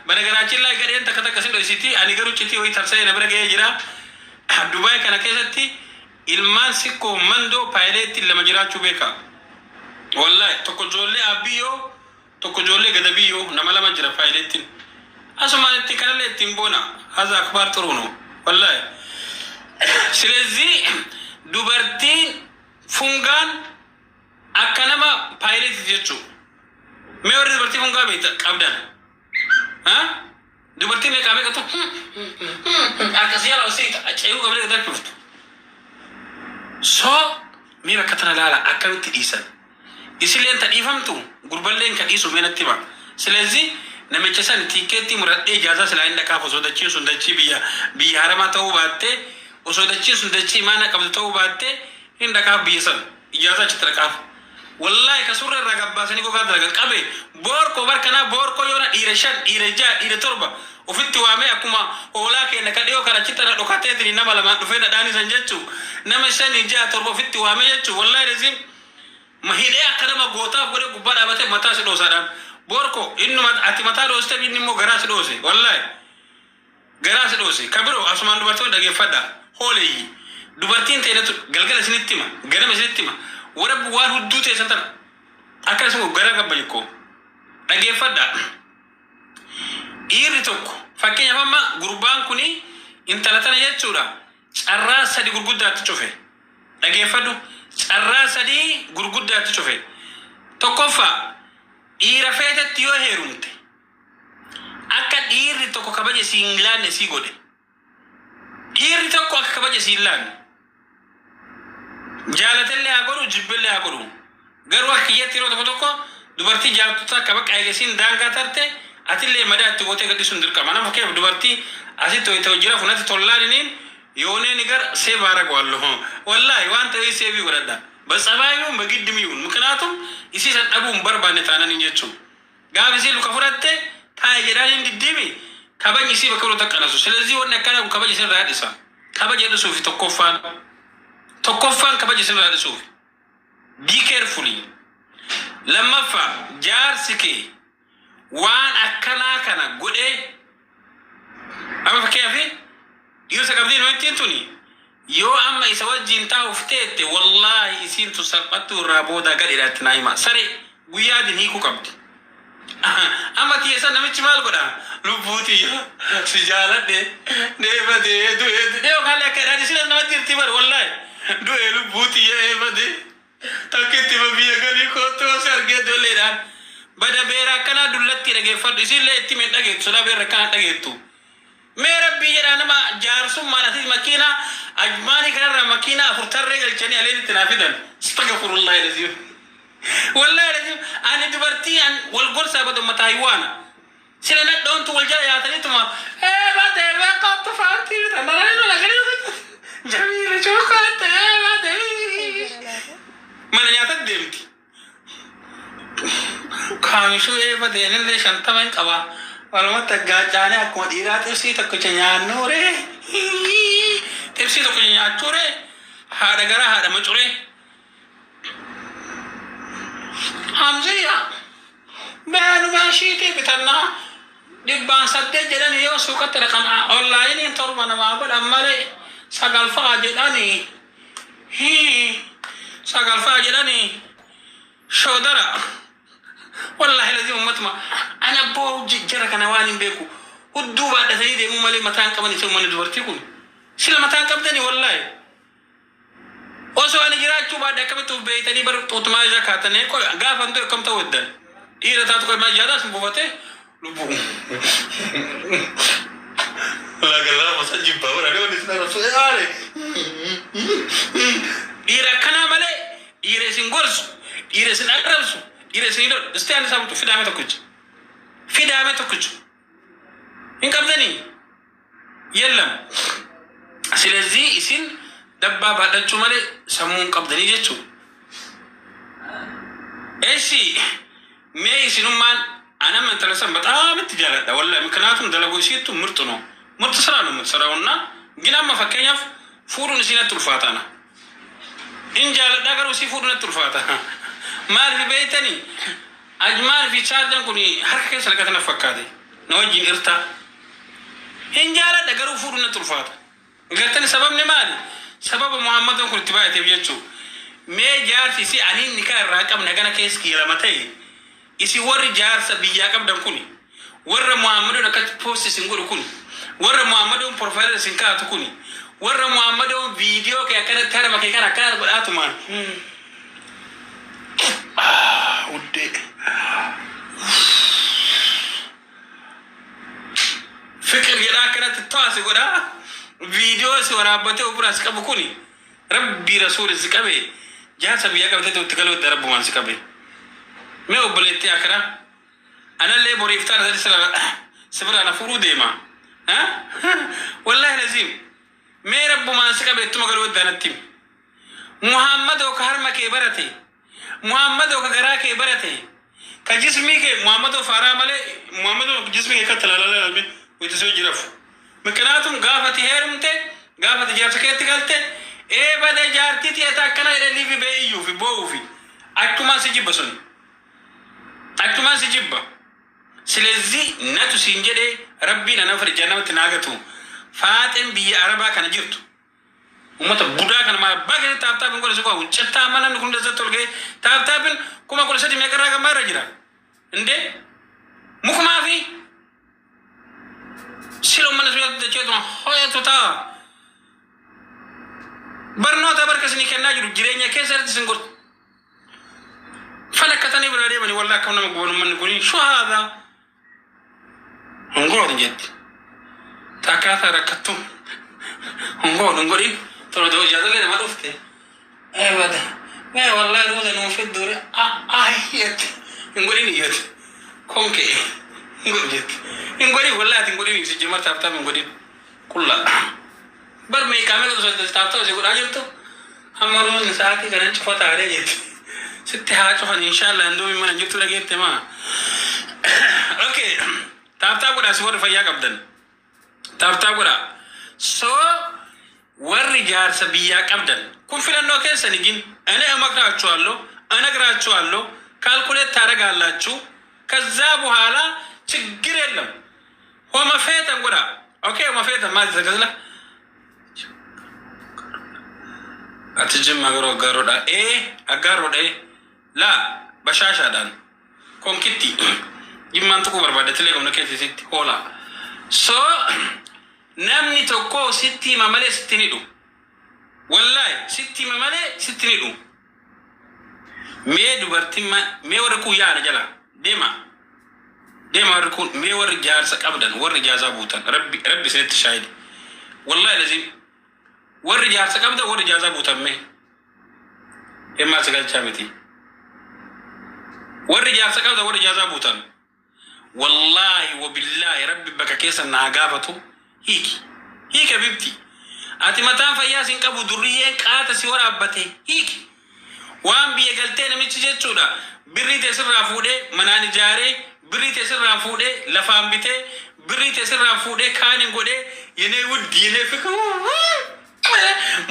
በነገራችን ላይ gadheen takka takka sin dhoysiti. Ani garuu citii wayii tarsa'ee na bira ga'ee jira. Dubaay kana keessatti ilmaan sikkoo mandoo paayileetti lama jiraachuu beeka. Wallahi, tokko ijoollee abbiyyoo, tokko ijoollee gadabiyyoo, nama lama jira paayileettiin. Asumaan itti kanallee ittiin boona. Haza akbaar xuruu no. Wallahi. ስለዚህ dubartiin fungaan akka nama paayileetii jechuudha. Mee warri dubartii fungaa beekta qabdan? Dubartii meeqaa meeqatu akkasii yala osii ce'uu qabdee gad dhuftu. So mee bakka tana laala, akkamitti dhiisan? Isilleen ta dhiifamtu, gurballeen ka dhiisu, mee natti hima. ስለዚህ namicha san tiikkeettii muradhee ijaazaa silaa hin dhaqaaf, osoo dachiin sun dachii biyya haramaa ta'uu baattee, osoo dachiin sun dachii imaana qabdu ta'uu baattee, hin dhaqaaf biyya san, ijaazaa achitti dhaqaaf. Wallahi, ka surra irraa gabbaasanii gogaa dalagan qabe boorkoo barkanaa boorkoo yoona dhiira shan, dhiira ja'a, dhiira torba ofitti waamee, akkuma hoolaa keenya ka dhiyoo kana achitti na dhokateetiin nama lamaan dhufee na dhaanisan jechuu, nama shanii, ja'a, torba ofitti waamee jechuu. Wallahi reziim ma hidhee akka nama gootaaf godhe gubbaa dhaabatee mataa si dhoosaadhaan. Boorko, inni ati mataa dhoostee, inni immoo garaa si dhoose. Wallahi, garaa si dhoose. Ka biroo asumaan dubartoonni dhageeffadha. Hooleeyyi, dubartiin ta'e galgala isinitti hima, ganama isinitti hima, warra waan hudduu teessan tana akkasuma garaa gabba jekkoo dhageeffadha. Dhiirri tokko, fakkeenyaaf, amma gurbaan kuni intala tana jechuudha carraa sadi gurguddaatti cufe. Dhageeffadhu, carraa sadii gurguddaatti cufe. Tokkoffaa, dhiira feetetti yoo heerumte akka dhiirri tokko kabaja si hin laanne sii godhe. Dhiirri tokko akka kabaja si hin laanne, jaalatellee haa godhu, jibbellee haa godhu, garuu akka kiyyatti yeroo tokko tokko dubartii jaalattu akka bakka eegesiin daangaa tarte, atillee madaa itti gootee gadhiisuun dirqama. Nama fakkeenyaaf dubartii asitti hoyite jira funatti tollaan iniin yoonee ni gar save አደርገዋለሁ። Wallahi, waan ta'ee save godhadha, በጸባዩም በግድም ይሁን፣ ምክንያቱም isii san dhabuu hin barbaanne taananiin jechuun gaaf isii luka fudhatte taa'e jedhaan hin diddiimi, kabajni isii bakka biroo taqqanasu. ስለዚህ wanni akkana kun kabaja isin irraa dhisa, kabaja dhisuufi. Tokkoffaan kabaja isin irraa dhisuufi, be carefully. Lammaffaa, jaarsi kee waan akkanaa kana godhee, amma fakkeenyaaf dhiirsa qabdii nuyi tuni yoo amma isa wajjin taa'uuf teette, wallaahi, isiin tun salphattuu irraa booda gadheedhaatti naa hima, saree guyyaa adin hiikuu qabdi. Amma tiyya namichi maal godha? Lubbuuti si jaaladhe, deebatee du'ee du'ee yookaan akka jedhaan isin namatti jirti bar. Wallaahi, du'ee lubbuuti eebate takkitti biyya galii kootu si argee ijoolleedhaan bada beera akkanaa dullatti dhageeffadhu. Isinillee itti mee dhageettu, sodaa beera akkanaa dhageettu. Mee rabbii jedhaa, nama jaarsummaan ati makiinaa Ajmaanii kanarraa makiinaa afur tarree galchanii aleen itti naa fidan. أستغفر الله العظيم. Wallahi العظيم, ani dubartii an wal gorsaa badu mataa hiwaana. Sila nadhoontu wal jala yaataniituma ee baate beeqaatu faantii jamiila chookaate baate mana nyaatatti deemti. Kaamishuu eebba deemillee 50 hin qaba. Walumatti gaaccaanii akkuma dhiiraa xibsii tokkicha nyaannuure. Xibsii tokkicha nyaachuure. Haadha garaa haadha macuree. Hamziyya. Beenumaa shiitii bitannaa 800 jedhani, yoo suuqatti dhaqan onlaayiniin 7 namaa godhan malee 9 fa'a jedhani. 9 fa'a jedhani. Shoodara. Wallaahi lazii, ummatuma ana abboo jara kana waan hin beeku. Hudduu baadhatanii deemuu malee mataan qaban isa uummanni dubartii kun. Sila mataan qabdani wallaahi. Osoo ani jiraachuu baadhe akkamitti uf beeytanii bar xuutumaa isaa kaatanii gaafa hantu akkam ta'uu heddan. Dhiira taatu kan maal jaadaa sin buufatee lubbuu. Laga masa jibbaa bara ni wani sinara aare. Dhiira akkanaa malee dhiira isin gorsu, dhiira isin arrabsu, dhiira isin hidhu. Isti ani isaa fidaame tokkicha. Fidaame tokkicha. Hin qabdanii? የለም. ስለዚህ isin dabbaa baadhachuu malee sammuu hin qabdanii jechuudha. Eessi mee isinummaan anama intala san በጣም itti jaaladha wallahi, ምክንያቱም dalaguu isiittu ምርጥ ነው፣ ምርጥ ስራ ነው የምትሰራው። እና ግን amma fakkeenyaaf fuudhuun isii natti ulfaataana in jaaladha, garuu isii fuudhuun natti ulfaata. Maaliif beeytanii? Ajmaan fi chaarjan kun harka keessa naqate na fakkaate. Na wajjin irtaa. Hin jaaladha, garuu fuudhuun natti ulfaata. Gartani, sababni maali? Sababa Muhammadoon kun itti baay'ateef jechuu. Mee jaarsi isi aniin nikaa irraa qabne hagana keessa kiyya lama ta'e, isin warri jaarsa biyyaa qabdan kuni, warra Muhammadoon akkatti post isin godhu kuni, warra Muhammadoon profile isin kaa'atu kuni, warra Muhammadoon viidiyoo kee akkanatti harma kee kana akkana godhaatumaan. Uddee. Fiqir jedhaa akkanatti to'asi godhaa, viidiyoo si waraabbatee of biraa si qabu kuni, Rabbii rasuuli si qabe, jaarsa biyyaa qabatee itti galuu itti Rabbumaan si qabe. Mee obboleettii akiraa, anallee boriif taana sadi si biraa na fuudhuu deema. Wallaahi laziim, mee Rabbumaan si qabe, ittuma galuu itti anatti himi. Muhammadoo ka harma kee barate, Muhammadoo ka garaa kee barate, ka jismii kee, Muhammadoo faaraa malee, Muhammadoo jismii kee katti ilaalaa ilaalame wayita si hojii rafu. Miknaatum gaafati heerumte, gaafati jaarsa keetti galte, ee bade jaartii tiyata akkana jedhee liifi bee iyyuufi boo'uufi achumaan si jibba suni. Achumaan si jibba. Silezzi natu siin jedhee, Rabbiin ana fedhe jahannamatti naa gatu. Faaxeen biyya Arabaa kana jirtu, ummata budaa kana maal abbaa keessatti tap tapin godhe si qofa cittaa. Amma namni kun dasatti ol ga'ee tap tapin 13,000 meeqarraa gammaa irra jira indee mukumaa fi sila ummanni sun dacheetuma ho'etu ta'a. Barnoota barka isinii kennaa jiru jireenya keessa irratti isin godhu falakkatanii biraa deemanii. Wallaa akkam nama guban ummanni kun shuhaadha hongoon jetti takkaataa rakkattu hongoon hin godhin tola ta'uu jaalallee nama dhufte eebada mee wallahi ruuza nuu fidduure ayyatti hin godhin iyyate konke hin godhin jetti hin godhin. Wallahi ati hin godhin, si jemar tap tap hin godhin. Qulla bar meeqaa meeqa osoo tap tap si godhaa jirtu, amma ruuzni sa'aatii kanan cufa taaree jetti. Sitti haa cufan inshallah. Hin mana jirtu dhageette maa? Okay, tap tap godhaa. Si warri fayyaa qabdan tap tap godhaa. So warri jaarsa biyyaa qabdan kun filannoo keessani gin እኔ እመክራችኋለሁ፣ እነግራችኋለሁ። Calculate ታደርጋላችሁ። ከዛ በኋላ ችግር የለም። Homa feetan godha. Okay, homa feetan maal isa ati Jimma garuu aggaaroodha. Ee, aggaaroodha. Ee, laa bashaashaadhaan konkitti Jimmaan tuquu barbaadde qabna keessa sitti hoola. So namni tokko sitti hima malee sitti hin hidhu. Wallaahi sitti hima malee sitti hin hidhu. Mee dubartiin mee warri kun yaana jala deema. Deema warri kun. Mee warri jaarsa qabdan, warri ijaazaa buutan, Rabbi Rabbi isinitti shaahidi. Wallaahi lazim, warri jaarsa qabdan, warri ijaazaa buutan, mee himmaa si galchaa miti. Warri jaarsa qabdan, warri ijaazaa buutan, wallaahi wabillaahi, Rabbi bakka keessa naa gaafatu, hiiki. Hiika bibti. Ati mataan fayyaa sin qabu, durriyyeen qaata si waraabbate, hiiki. Waan biyya galtee namichi jechuudha. Birrii ta'e sirraa fuudhee manaan ijaaree, birrii ta'e sirraa fuudhee lafaan bitee, birrii ta'e sirraa fuudhee kaaniin godhee, yenee wuddi yenee fikir,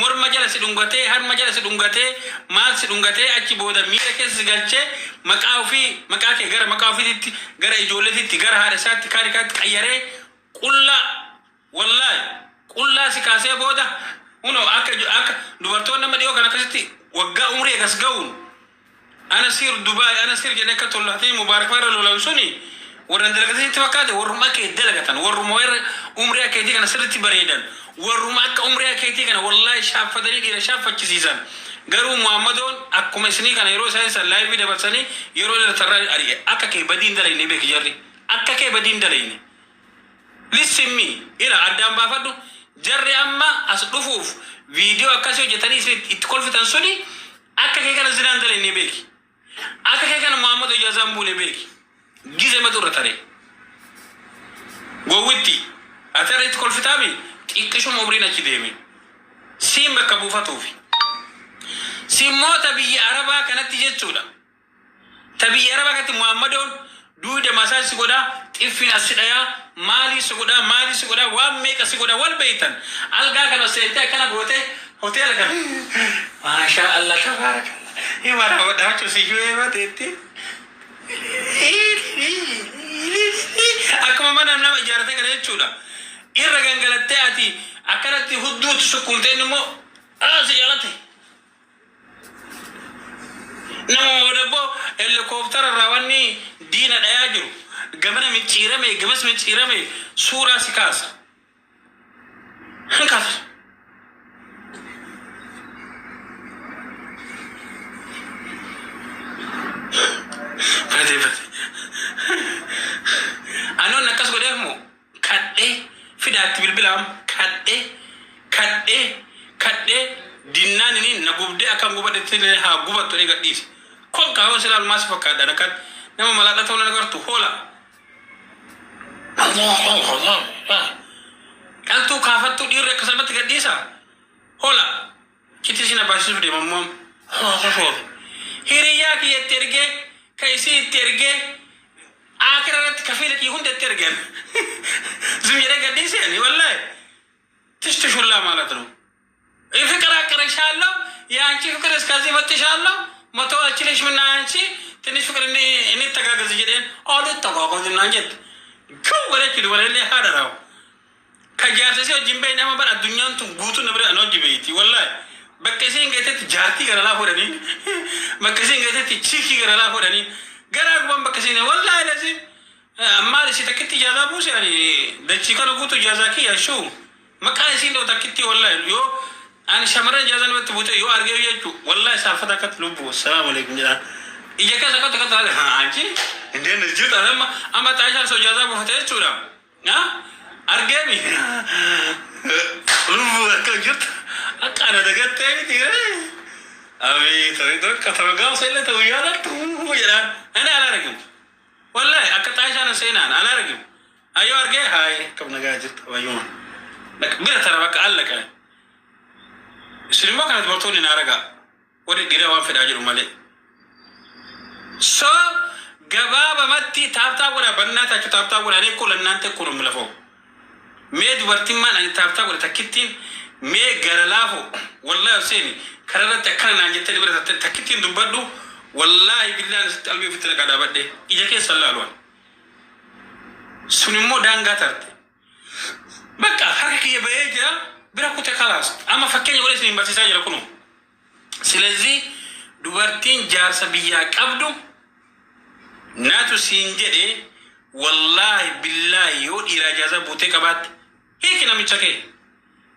morma jala si dhungatee, harma jala si dhungatee, maal si dhungatee, achi booda miira keessa si galchee, maqaa ofii, maqaa kee gara maqaa ofiitti, gara ijoolleetitti, gara haadha isaatti kaani kaatti qayyaree, qullaa, wallaahi qullaa si kaasee booda huno akka dubartoonni nama dhiyoo kan akkasitti waggaa umrii egas ga'uun ana siir Dubaay ana siir jedhee akka tollatee Mubaarak irra lolan suni warra dalagatan fakkaate. Warruma akka dalagatan, warruma warra umrii akka keetii kana sirriitti bareedan, warruma akka umrii akka keetii kana wallaahi shaaffatanii dhiira shaaffachisiisan. Garuu Muhammadoon akkuma isinii kana yeroo isaan san live dabarsanii yeroo irra tarraa ari'e, akka kee badii hin dalayne beeki. Jarri akka kee badii hin dalayne. Listen me, ila addaan baafadhu. Jarri amma as dhufuuf viidiyoo akkasii hojjetanii isin itti kolfitan suni akka kee kana zinaan dalayne beeki. Akka kee kana Muhammad ijaazaan buune beeki. Gize matu irra tare. Gowwitti ati irra itti kolfitaami, xiqqishuma umriin achi deeme siin bakka buufatuufi. Simmoota biyya Arabaa kanatti jechuudha. Ta biyya Arabaa kanatti Muhammadoon duuda massage si godhaa, xiffiin as si dhayaa, maalii si godhaa, maalii si godhaa, waan meeqa si godhaa, wal beeytan. Algaa kana seentee akkana gootee hoteela kana. Maashaa Allah, tabaarakallah. Hima raawwadhaa si eeba teetti. Akkuma mana Hudduutti sukkuumtee inni immoo si jaalate. Nama wadabboo helikooftara irraa wanni diina dhayaa jiru gamana micciirame, gamas micciirame, suuraa si kaasa. Hin kaasa. Badee badee. Anoon akkas godheef moo kadhee fidaatti bilbilaam, kadhee kadhee kadhee dinnaan inni na gubdee akkan gubadhetti illee haa gubattu jedhee gadhiise. Kon kaawwan silaa almaasi fakkaadhaan akkan nama malaadha ta'uu nan agartu hoola. Dhaltuu kaafattuu dhiirri akka salphatti gadhiisa. Hola. Citti isin abaasisuuf deema immoo. Hiriyyaa kiyya itti ergee, ka isii itti ergee, akira irratti kafiila kiyya hunda itti ergan. Zum jedhee gadhiise ani wallahi. ትሽትሹላ ማለት ነው። ፍቅር አቅርሻለሁ፣ የአንቺ ፍቅር እስከዚህ መጥሻለሁ፣ መተው አልችልሽም እና አንቺ ትንሽ ፍቅር እንተጋገዝ jedheen አልተጋገዝና jette ክው godhachuu dubalallee haadha rawu. Ka jaarsa isii wajjin beekne amma bara addunyaan tun guutuu na bira ana wajji beeyti wallahi. Bakka isiin geessetti jaartii gara laa fuudhanii, bakka isiin geessetti chiikii gara laa fuudhanii, garaa guban bakka isiin wallahi lazim maal isii takkitti ijaazaa buuse. Ani dachii kana guutuu ijaazaa kiyya shuu maqaa isiin dhoo takkitti. Wallahi yoo ani shamarran ijaazaa namatti buute yoo argee jechuu, wallahi saalfata akkatti lubbu assalaamu alaikum jedhaan ija keessa akkatti akkatti haa anchi indeen jirta amma amma xaashaan soo ijaazaa buufate jechuudha. Argeemi lubbu akka jirtu akka ana dagattee miti. Abeet abeet, bakka ta'u illee ta'u yaadattu jedhaan ani አላረግም። Wallahi akka xaashaan seenaan አላረግም። Ayyoo argee haay akkam nagaa jirtu abayyuma bira tara bakka allaqa. Isin immoo kana dubartoonni na ragaa warri dhiiraa waan fedhaa jedhu malee. So gabaabamatti tap tap godhaa, bannaa tachu tap tap godhaa እኔ እኮ ለእናንተ እኮ ነው የምለፈው። Mee dubartimmaan ani tap tap godhe takkittiin mee gara laafo wallahi Hussein kararratti akkana naan jettanii bira takkittiin dubbadhu. Wallahi billaan asitti qalbii ofitti naqaa dhaabadhe ija keessa laaluwan sun immoo daangaa tarte. Bakka harka kiyya bahee jira, bira kute, kalaas. Amma fakkeenya godhee isin barsiisaa jira kunu. ስለዚህ dubartiin jaarsa biyyaa qabdu naatu siin jedhe, wallaahi billaahi yoo dhiiraa ijaazaa buutee qabaatte hiiki, namicha kee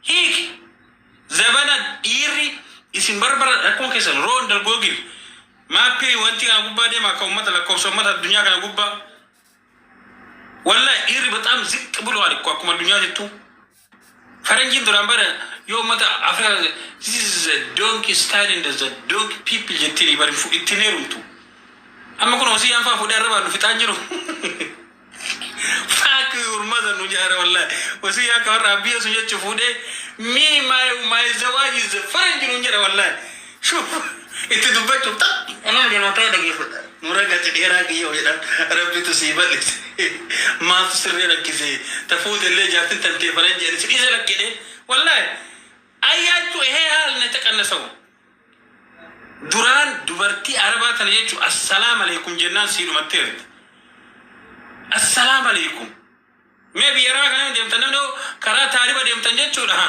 hiiki. Zabana dhiirri isin barbara rakkoon keessan roon dalgoogil maappii wanti kana gubbaa deema akka ummata lakkoofsa ummata addunyaa kana gubbaa. Wallahi dhiirri በጣም ዝቅ ብለዋል እኮ akkuma addunyaa jettu. Faranjiin duraan bara yoo ummata Afrikaa "This is the donkey style and the donkey people" jettiin bari ittiin heerumtu. Amma kun hosii anfaa fuudhee arrabaan nu fixaan jiru. Fuck your mother nu jaara wallahi. Hosii akka warra abbiya sun jechuu fuudhee me my zawaaj is the faranji nu jedha wallahi. Shuf itti dubbachuuf ta'a. Anuma deemaa ta'e dhageeffadha. Nura gachi dheeraa kiyyoo jedhan rabbitu sii bal'ise. Maaltu sirree rakkise tafuute illee jaartin tantee faranji ani si dhiise lakkedhe wallahi. አያችሁ ይሄ ያህል ነው የተቀነሰው። Duraan dubartii arabaa tana jechuun asalaam alaikum jennaan sii dhumatteerti. Asalaam alaikum. Mee biyya arabaa kana deemtan, namni karaa taariba deemtan jechuudha.